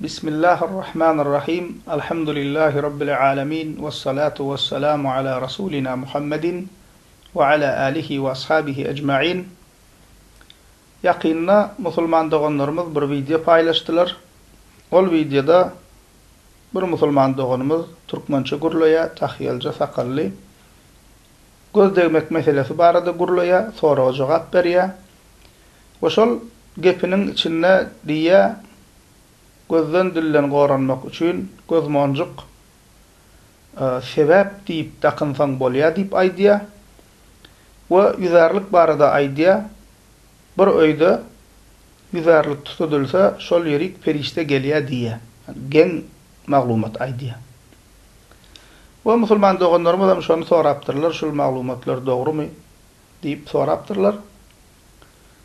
Bismillahir-Rahmanir-Rahim. Alhamdulillahi Rabbil alemin. Vessalatu vesselamu ala Rasulina Muhammedin we ala alihi we ashabihi ecmain. Ýakynda musulman doganlarymyz bir wideo paýlaşdylar. Ol wideoda bir musulman doganymyz türkmençe gürleýär, tahýalja sakally. Göz degmek meselesi barada gürleýär, soraga jogap berýär. We şol gepiniň içinde diýýär, Gözden-dilden goranmak üçin gözmonjuk sebäp diýip dakynsaň bolýar diýip aýdýar. We ýüzärlik barada aýdýar, Bir öýde ýüzärlik tutadylsa, şol ýerik perişde gelýär diýýär. Geň maglumat aýdýar. We musulman doganlarymyzam şony sorapdyrlar, şul maglumatlar dogrumy? Diýip sorapdyrlar.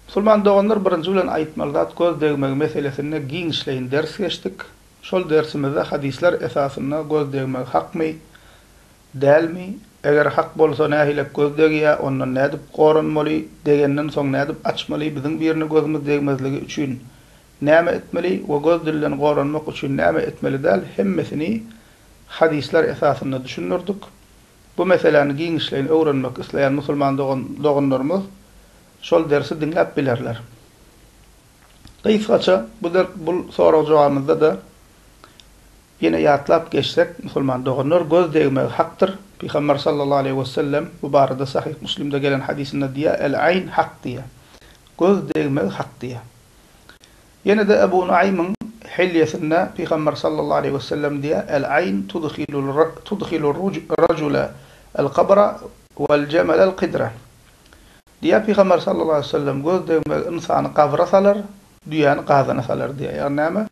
Musulman doganlar birinji bilen aýtmaly zat göz degmegi meselesinde giňişleýin ders geçdik. Şol dersimizde hadyslar esasynda göz degmegi hakmy, dälmi, eger hak bolsa nähilek göz degýä, ondan nädip goranmaly, degenden soň nädip açmaly, biziň birine gözümiz degmezligi üçin näme etmeli we göz dilden goranmak üçin näme etmeli däl hemmesini hadyslar esasynda düşündirdik. Bu meseläni giňişleýin öwrenmek isleýän musulman dogan doganlarymyz şol dersi diňläp bilerler. Gysgaça bu der bul sorag jogabymyzda-da ýene ýatlap geçsek, musulman doganlar göz degmegi hakdyr. Pygamber sallallahu aleýhi wesellem bu barada Sahyh Muslimde gelen hadysynda diýýär, El-aýn hak diýýär. Göz degmegi hak diýýär. Ýene-de Ebu Nuaýmyň Hilýesinde Pygamber sallallahu aleýhi wesellem diýýär, El-aýn tudhilur rajula el-kabra wel-jemele el-kidra. Diýýär Pygamber sallallahu aleýhi wesellem, göz degmegi ynsany gabra salar, düýäni gazana salar diýýär. Ýagny näme?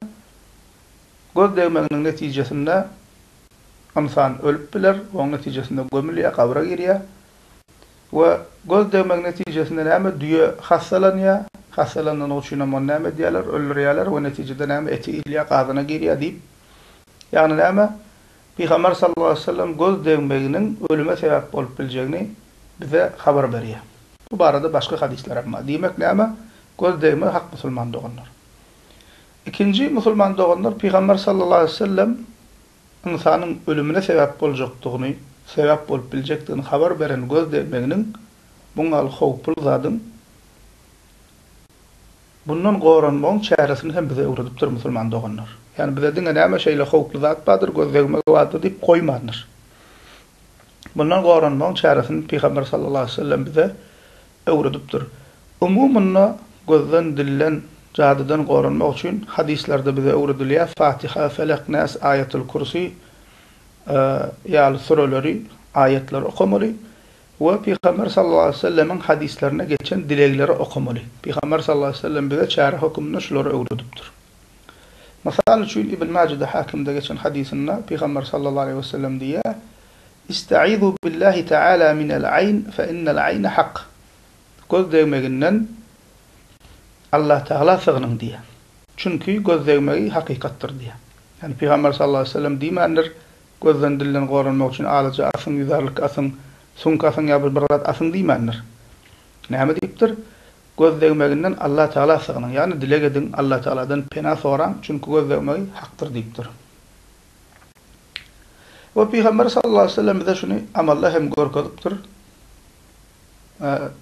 Göz degmeginiň netijesinde ynsan ölüp biler, onuň netijesinde gömülýär, gabra girýär. We göz degmek netijesinde näme düýe hassalanýar, hassalananlygy üçinem ony näme edýärler, öldürýärler we netijede näme eti iýilýär, gazana girýär diýip. Ýagny näme? Pygamber sallallahu aleýhi we sellem göz degmeginiň ölüme sebäp bolup biljegini bize habar berýär. Bu barada başga hadyslar hem bar. Diýmek näme? Göz degmegi hak musulman doganlar. Ikinji musulman doganlar Pygamber sallallahu aleýhi we sellem ynsanyň ölümine sebäp boljakdygyny, sebäp bolup biljekdigini habar beren göz degmeginiň buň ýaly howply zadyň bundan goranmagyň çäresini hem bize öwredipdir musulman doganlar. Ýagny bize diňe näme şeýle howply zat bardyr, göz degmegi bardyr diýip goýmandyr. Bundan goranmagyň çäresini Pygamber sallallahu aleýhi we sellem bize öwredipdir. Umumynda gözden, dilden, jadydan goranmak üçin hadyslarda bize öwredilýär, Fatiha, Felek, Näs, Aýatul Kürsi ýaly süreleri, aýatlary okamaly we Pygamber sallallahu aleýhi we sellemiň hadyslarynda geçen dilegleri okamaly. Pygamber sallallahu aleýhi we sellem bize çäre hökmünde şulary öwredipdir. Mysal üçin, Ibn Majede Hakimde geçen hadysynda Pygamber sallallahu aleýhi we sellem diýýär, Istaizu billahi taala minel aýn fe innel aýne hak. Göz degmeginden Allah Tagala sygynyň diýýär. Çünki göz degmegi hakykatdyr diýýär. Ýagny Pygamber sallallahu aleýhi we sellem diýmändir, gözden dilden goranmak üçin alaja asyň, ýüzärlik asyň, sumka asyň ýa bir zat asyň diýmändir. Näme diýipdir? Göz degmeginden Allah Tagala sygynyň, ýagny dileg ediň, Allah Tagaladan pena soraň, çünki göz degmegi hakdyr diýipdir. We Pygamber sallallahu aleýhi we sellem bize şuny amalda hem görkezipdir.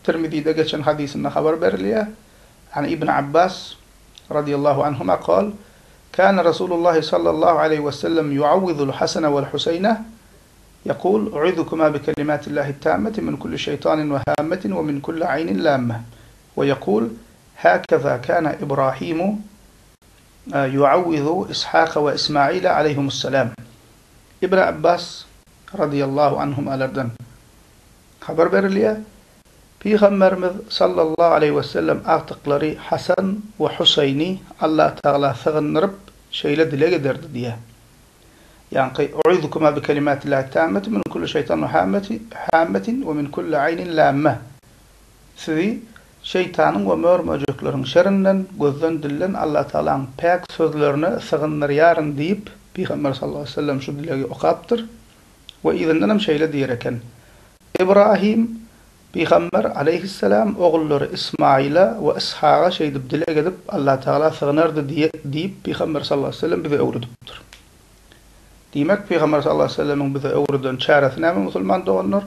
Tirmizide geçen hadysynda habar berilýär. An Ibn Abbas radiyallahu anhuma kal, Kana Rasulullah sallallahu aleýhi we sellem yuawwizul Hasana wal Huseyna yekul, U'izukuma bi kelimatillahi tammati min kulli şeytanin we hammetin we min kulli aynin lamme. We yekul, Hakaza kana Ibrahimu Ýuawwizu Ishaka we Ismaila aleýhimussalam. Ibn Abbas radyýallahu anhumalardan habar berilýär, Pygamberimiz sallallahu aleýhi wesellem agtyklary Hasan we Huseýni Allatagala sygyndyryp şeýle dileg ederdi diýýär. Ýaňky Uizukuma bi kelimatillahi tammati min kulli şeýtanin we hammetin we min kulli aýnin lamme. Sizi şeýtanyň we mör-möjekleriň şerinden, gözden-dilden Allatagalaň päk sözlerine sygyndyrýaryn diýip, Pygamber sallallahu aleýhi we sellem şu dilegi okapdyr we yzyndanam şeýle diýer eken, Ybrahym. Pygamber aleýhissalam ogullary Ismaýyla we Yshaga şeýdip dileg edip, Allatagala sygynardy diýip, Pygamber sallallahu aleýhi we sellem bize öwredipdir. Diýmek, Pygamber sallallahu aleýhi we sellemiň bize öwreden çäresi näme musulman doganlar?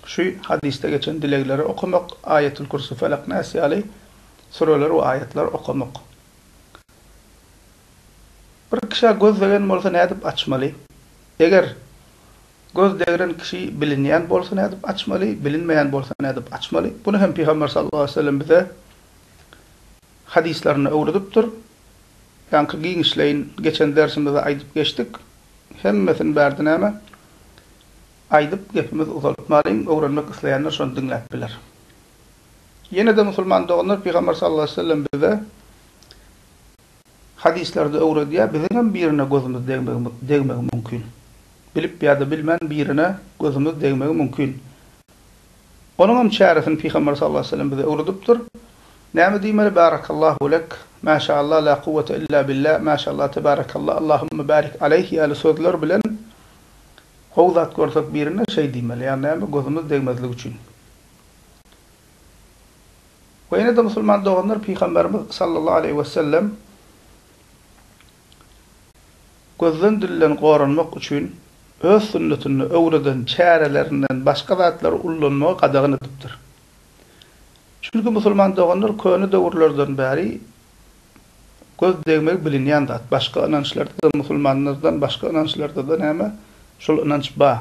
Şu hadysda geçen dilegleri okamak, Aýetül Kürsü, Felak, Näs ýaly süreleri we aýatlary okamak. Bir kişä göz degen bolsa nädip açmaly? Eger göz degren kişi bilinýän bolsa nädip açmaly, bilinmeýän bolsa nädip açmaly? Buny hem Pygamber sallallahu aleýhi we sellem bize hadyslarynda öwredipdir. Ýaňky giňişleýin geçen dersimizde aýdyp geçdik. Hemmesini bärde näme aýdyp gepimizi uzaltmalyň, öwrenmek isleýänler şony diňläp biler. Ýene-de musulman doganlar Pygamber sallallahu aleýhi we sellem bize Hadyslarda öwredýär, biziňem birine gözümiz degmegi mümkin. Bilip ýa-da bilmän birine gözümiz degmegi mümkin. Onuňam çäresini Pygamber sallallahu aleýhi we sellem bize öwredipdir. Näme diýmeli, Barakallahu lek, Maşaallah, la kuwwete illa billah, Maşaallah, tebarekallah, Allahümme barik aleýh ýaly sözler bilen gowy zat görsek birine şeý diýmeli. Ýagny näme, gözümiz degmezligi üçin. We ýene-de musulman doganlar Pygamberimiz sallallahu aleýhi wesellem gözden dilden goranmak üçin öz sünnetinde öwreden çärelerinden başga zatlary ullanmagy gadagan edipdir. Çünki musulman doganlar köne döwürlerden bäri göz degmegi bilinýän zat. Başga ynançlarda-da musulmanlardan başga ynançlarda-da näme şol ynanç bar.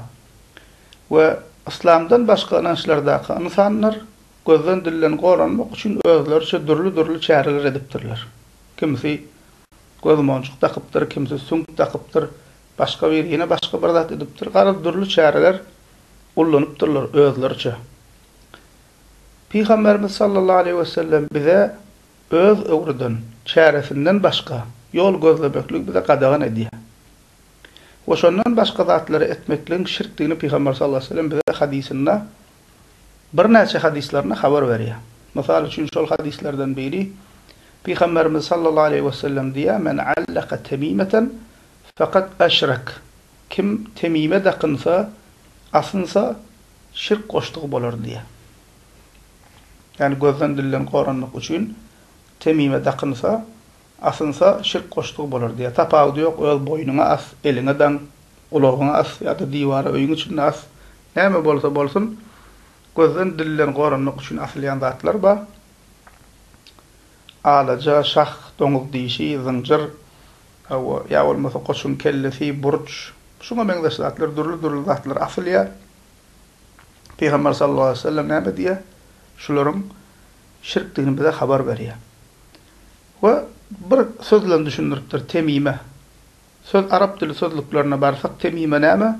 We yslamdan başga ynançlardaky ynsanlar Gözden-dilden goranmak üçin özleriçe dürli-dürli çäreler edipdirler. Kimsi gözmonjuk dakypdyr, kimsi süňk dakypdyr, başga biri ýene başga bir zat edipdir. Garaz, dürli çäreler ullanypdyrlar özleriçe. Pygamberimiz sallallahu aleýhi wesellem bize öz öwreden çäresinden başga ýol gözlemekligi bize gadagan edýär. We şondan başga zatlary etmekligiň şirkdigini Pygamber sallallahu aleýhi wesellem bize hadysynda birnäçe hadyslarynda habar berýär. Mysal üçin şol hadyslardan biri Pygamberimiz sallallahu aleýhi wesellem diýýär, Men allaka temimeten fakat eşrek. Kim temime dakynsa, asynsa, şirk goşdugy bolar diýýär. Ýagny gözden dilden goranmak üçin temime dakynsa, asynsa şirk goşdugy bolar diýýär. Tapawudy ýok, öz boýnuňa as, eliňe daň, gulagyňa as ýa-da diwara öýüň içinde as. Näme bolsa bolsun, gözden, dilden goranmak üçin asylýan zatlar bar. Alaja, şah, doňuz dişi, zynjyr, hawa, ýa bolmasa goçuň kellesi, burç, şuňa meňzeş zatlar, dürli-dürli zatlar asylýar. Pygamber sallallahu aleýhi we sellem näme diýýär? Şularyň şirkdigini bize habar berýär. We bir söz bilen düşündiripdir, temime. Söz arap dili sözlüklerine barsak temime näme?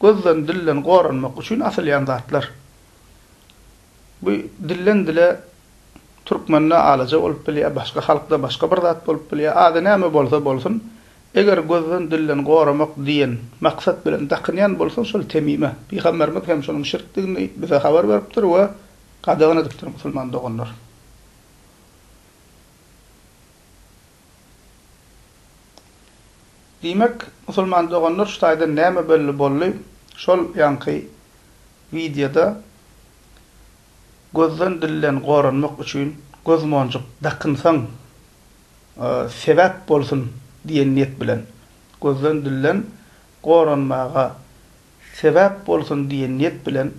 Gözden dilden goranmak üçin asylýan zatlar. Bu dilden dile türkmende alaja bolup bilýär, başga halkda başga bir zat bolup bilýär. Ady näme bolsa bolsun, eger gözden dilden goramak diýen maksat bilen dakynýan bolsaň şol temime. Pygamberimiz hem şonuň şirkdigini bize habar beripdir we gadagan edipdir musulman doganlar. Diýmek, musulman doganlar şu taýdan näme belli boldy? Şol ýaňky wideoda gözden dilden goranmak üçin gözmonjuk dakynsaň sebäp bolsun diýen niýet bilen, gözden dilden goranmaga sebäp bolsun diýen niýet bilen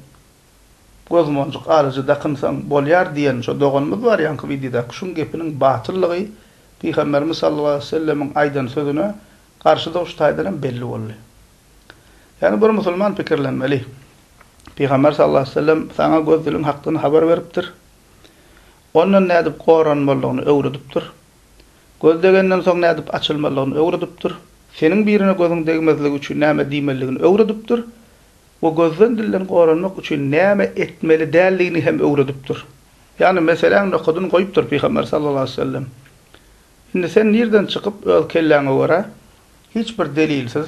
Gözmonjuk alyjy dakynsaň bolýar diýen şo doganymyz bar ýaňky wideodaky şuň gepiniň batyllygy Pygamberimiz sallallahu aleýhi we sellemiň aýdan sözüne garşydygy şu taýdan hem belli boldy. Ýagny bir musulman pikirlenmeli. Pygamber sallallahu aleýhi we sellem saňa göz diliň hakdan habar beripdir. Ondan nädip goranmalydygyny öwredipdir. Göz degenden soň nädip açylmalydygyny öwredipdir. Seniň birine gözüň degmezligi üçin näme diýmelidigini öwredipdir. We gözden-dilden goranmak üçin näme etmeli däldigini hem öwredipdir. Ýagny meseläň nokadyny goýupdyr Pygamber sallallahu aleýhi we sellem. Indi sen nirden çykyp öz kelläňe görä hiç bir delilsiz,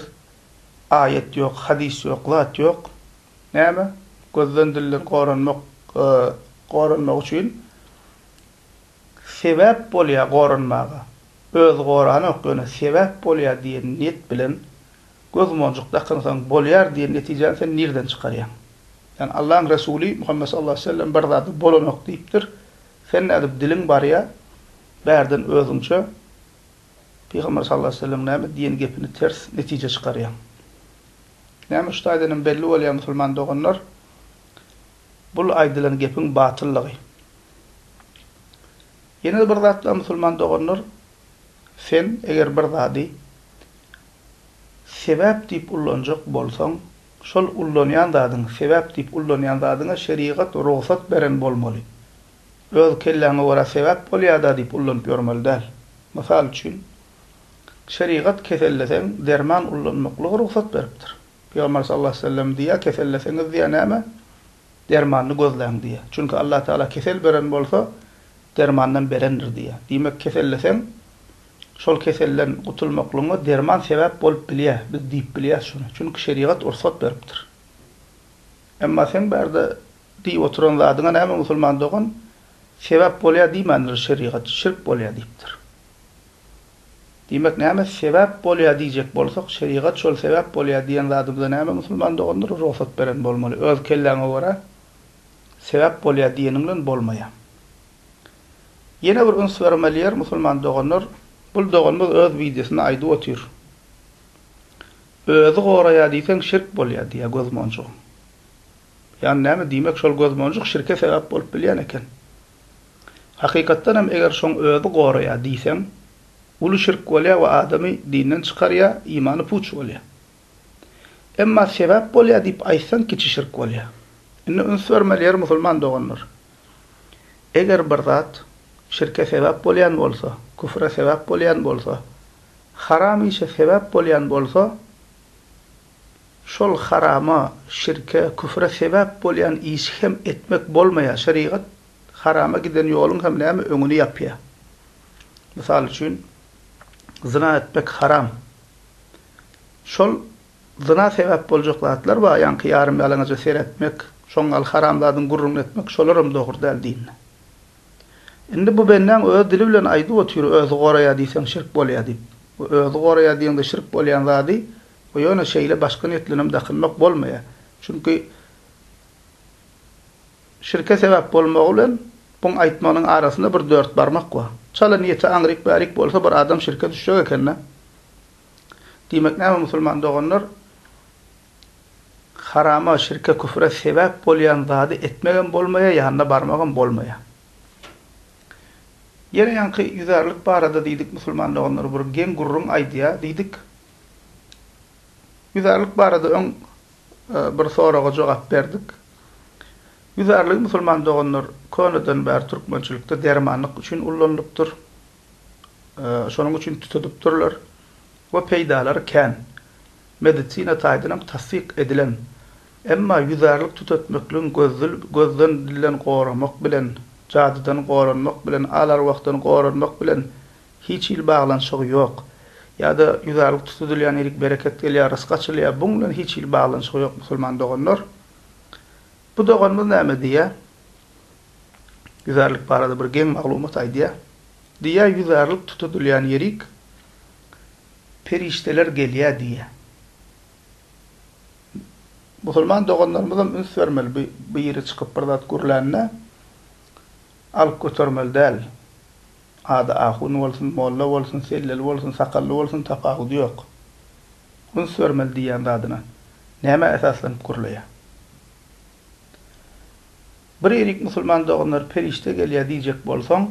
aýat ýok, hadys ýok, zat ýok, näme gözden-dilden goranmak goranmak üçin sebäp bolýar goranmaga, özi goranok ýöne sebäp bolýar diýen niýet bilen Gözmonjuk dakynsaň bolýar diýen netijäni sen nirden çykarýaň? Ýagny Allaň Resuly Muhammet sallallahu aleýhi we sellem bir zada bolanok diýipdir. Sen nädip diliň barýa bärden özüňçe Pygamber sallallahu aleýhi we sellem näme diýen gepini ters netije çykarýaň. Näme şu taýdan hem belli bolýar musulman doganlar bul aýdylan gepiň batyllygy. Ýene-de bir zat bar musulman doganlar sen eger bir zady sebäp diýip ullanjak bolsaň şol ullanýan zadyň sebäp diýip ullanýan zadyňa şerigat rugsat beren bolmaly. Öz kelläňe görä sebäp bolýada diýip ullanyp ýörmeli däl. Mysal üçin, şerigat keselleseň derman ullanmaklyga rugsat beripdir. Pygamber sallallahu aleýhi we sellem diýýär, keselleseňiz diýýär näme? Dermanyny gözläň diýýär. Çünki Allah Tagala kesel beren bolsa, dermandan berendir diýýär. Diýmek keselleseň, şol keselden gutulmaklygyňa derman sebäp bolup bilýär. Biz diýip bilýäris şuny. Çünki şerigat rugsat beripdir. Emma seň bärde Diýip oturan zadyňa näme musulman dogan sebäp bolýar diýmändir şerigat şirk bolýar diýipdir. Diýmek näme sebäp bolýar diýjek bolsak şerigat şol sebäp bolýar diýen zadymyza näme musulman doganlar rugsat beren bolmaly öz kelläňe görä sebäp bolýar diýeniň bilen bolmaýar. Ýene bir üns bermeli ýer musulman doganlar bul doganymyz öz wideosynda aýdyp otyr. Özi goraýar diýseň şirk bolýar diýýär gözmonjugyň. Ýagny näme diýmek şol gözmonjuk şirke sebäp bolup bilýän eken. Hakykatdan hem eger şoň özi goraýar diýseň, uly şirk bolýar we adamy dinden çykarýar, imany puç bolýar. Emma sebäp bolýar diýip aýtsaň kiçi şirk bolýar. Indi üns bermeli ýeri musulman doganlar. Eger bir zat şirke sebäp bolýan bolsa, küfre sebäp bolýan bolsa, haram işe sebäp bolýan bolsa, Şol harama, şirke, küfre sebäp bolýan işi hem etmek bolmaýar. Şerigat harama giden ýoluň hem näme öňüni ýapýar. Mysal üçin, zyna etmek haram. Şol zyna sebäp boljak zatlar bar, ýaňky ýarym ýalaňaja seretmek, şoň ýaly haram zadyň gürrüňini etmek, şolaram dogry däl dinde. Indi bu bendäň öz dili bilen aýdyp otyr, özi goraýar diýseň şirk bolýar diýip. Bu özi goraýar diýeňde şirk bolýan zady Bu ýöne şeýle başga niýetlenem dakynmak bolmaýar. Çünki şirke sebäp bolmagy bilen buň aýtmagynyň arasynda bir dörtbarmak bar. Çala niýeti aňryk-bärik bolsa bir adam şirke düşjek eken-dä. Diýmek näme musulman doganlar? Harama, şirke, küfre sebäp bolýan zady etmegem bolmaýar, ýanyna barmagam bolmaýar. Ýene ýaňky ýüzärlik barada diýdik musulman doganlar bir geň gürrüň aýdýar diýdik. Ýüzärlik barada öň bir soraga jogap berdik. Ýüzärligi musulman doganlar köneden bäri türkmençilikde dermanlyk üçin ullanylypdyr. Şonuň üçin tütedipdirler we peýdalary kän. Medisina taýdan hem tassyk edilen. Emma ýüzärlik tütetmekligiň gözdül gözden dilden goramak bilen, jadydan goranmak bilen, al-arwahdan goranmak bilen Hiç hili baglanyşygy ýok. Ýa-da ýüzärlik tutudylýan ýerik bereket gelýär, rysky açylýar. Buň bilen hiç hili baglanyşygy ýok musulman doganlar. Bu doganymyz näme diýýär? Ýüzärlik barada bir geň maglumat aýdýar. Diýýär ýüzärlik tutudylýan ýerik perişdeler gelýär diýýär. Musulman doganlarymyzam üns bermeli bu biri çykyp bir zat gürlände alyp götermeli däl. Ady ahun bolsun, molla bolsun, selleli bolsun, sakally bolsun tapawudy ýok. Üns bermeli diýýän zadyna. Nämä esaslanyp gürleýär? Bir ýerik musulman doganlar perişde gelýär diýjek bolsaň,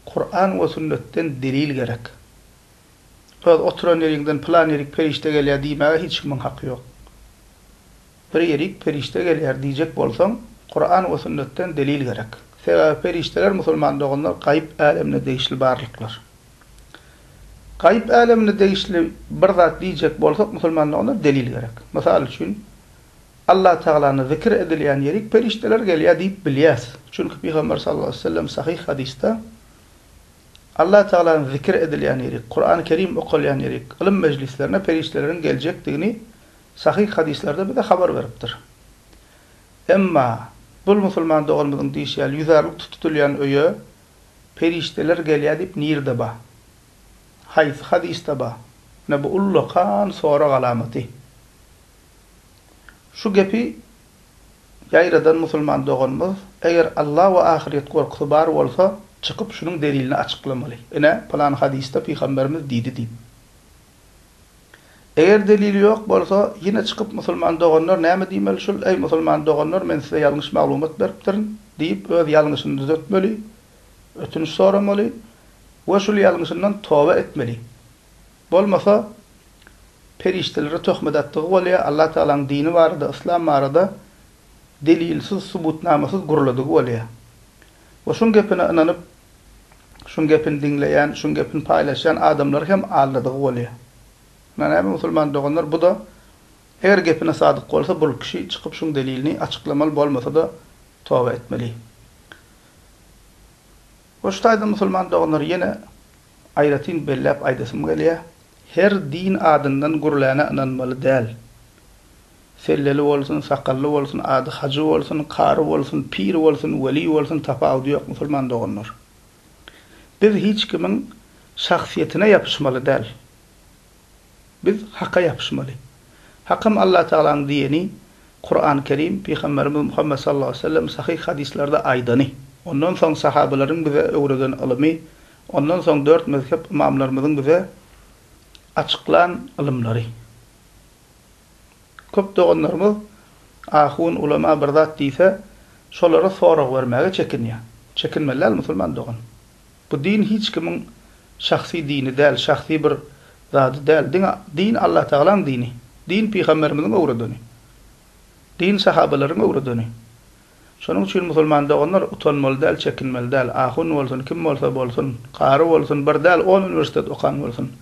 Kuran we sünnetden delil gerek. Öz oturan ýeriňden pylan ýerik perişde gelýär diýmäge hiç kimiň haky ýok. Bir ýerik perişde gelýär diýjek bolsaň, Kuran we sünnetden delil gerek. Sebäbi perişdeler musulman doganlar gaýyp älemine degişli barlyklar. Gaýyp älemine degişli bir zat diýjek bolsak musulman doganlar delil gerek. Mysal üçin, Allah Tagalany zikir edilýän ýerik perişdeler gelýär diýip bilýäs. Çünki Pygamber sallallahu aleýhi we sellem sahyh hadysda Allah Tagalany zikir edilýän ýerik, Kurany Kerim okalýan ýerik, ylym mejlislerine perişdeleriň geljekdigini Sahyh hadyslarda bize habar beripdir. Emma, bul musulman doganymyzyň diýşi ýaly ýüzärlik tutulýan öýe perişdeler gelýär diýip nirde ba? Haýsy hadysda ba? Ine bu ullakan sorag alamaty. Şu gepi ýaýradan musulman doganymyz, eger Alla we ahyrýet gorkusy bar bolsa, çykyp şunuň delilini açyklamaly. Ine, pylan hadysda pygamberimiz diýdi diýip. Eger delili ýok bolsa, ýene çykyp musulman doganlar näme diýmeli şul, eý musulman doganlar men size ýalňyş maglumat beripdirin diýip öz ýalňyşyny düzetmeli, ötünç soramaly we şul ýalňyşyndan toba etmeli. Bolmasa perişdelere töhmet atdygy bolýar, Allah Tagalaň dini barada, yslam barada delilsiz, subutnamasyz gürledigi bolýar. We şuň gepine ynanyp Şuň gepini diňleýän, şuň gepini paýlaşýan adamlary hem aldadygy bolýar. Ynha näme musulman doganlar bu-da eger gepine sadyk bolsa bul kişi çykyp şuň delilini açyklamaly bolmasa-da toba etmeli. We şu taýda musulman doganlar ýene aýratyn belläp aýdasym gelýär. Her din adyndan gürläne ynanmaly däl. Selleli bolsun, sakally bolsun, ady hajy bolsun, kary bolsun, pir bolsun, weli bolsun tapawudy ýok musulman doganlar. Biz hiç kimiň şahsyýetine ýapyşmaly däl. Biz haka ýapyşmaly. Hakam Allatagalaň diýeni, Kuran Kerim, Pygamberimiz Muhammet sallallahu aleýhi we sellem sahyh hadyslarda aýdany. Ondan soň sahabalaryň bize öwreden ylymy, ondan soň dört mezhep ymamlarymyzyň bize açyklan ylymlary. Köp doganlarymyz ahun, ulama bir zat diýse, şolara sorag bermäge çekinýär. Çekinmeli däl musulman dogan. Bu din hiç kimiň şahsy dini däl, şahsy bir zady däl. Diňe din Allatagalaň dini. Din pygamberimiziň öwredeni. Din sahabalaryň öwredeni. Şonuň üçin musulman doganlar utanmaly däl, çekinmeli däl. Ahun bolsun, kim bolsa bolsun, kary bolsun, bir däl on uniwersitet okan bolsun.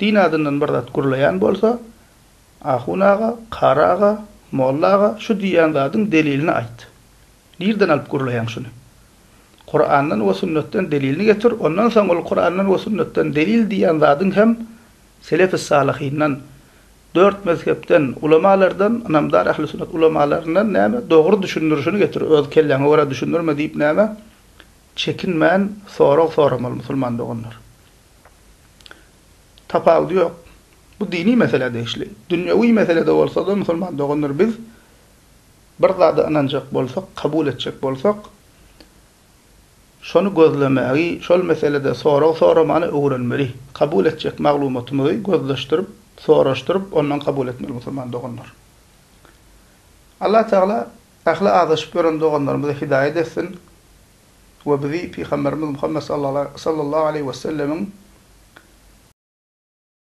Din adyndan bir zat gürleýän bolsa, Ahun aga, kary aga, molla aga şu diýýän zadyň delilini aýt. Nirden alyp gürleýäň şuny? Kurandan we sünnetden delilini getir, ondan soň ol Kurandan we sünnetden delil diýýän zadyň hem selefis-salyhyndan, dört mezhepden, ulamalardan, ynamdar ähli-sünnet ulamalaryndan näme dogry düşündirişini getir, öz kelläňe görä düşündirme diýip näme çekinmän sorag soramaly musulman doganlar. Tapawudy ýok. Bu dini meselä degişli. Dünýewi meselede bolsa-da musulman doganlar biz bir zada ynanjak bolsak, kabul etjek bolsak, şony gözlemegi, şol meselede sorag soramany öwrenmeli. Kabul etjek maglumatymyzy gözleşdirip, soraşdyryp, ondan kabul etmeli musulman doganlar. Allah Tagala ähli azaşyp ýören doganlarymyza hidaýat etsin we bizi Pygamberimiz Muhammet sallallahu aleýhi we sellemiň.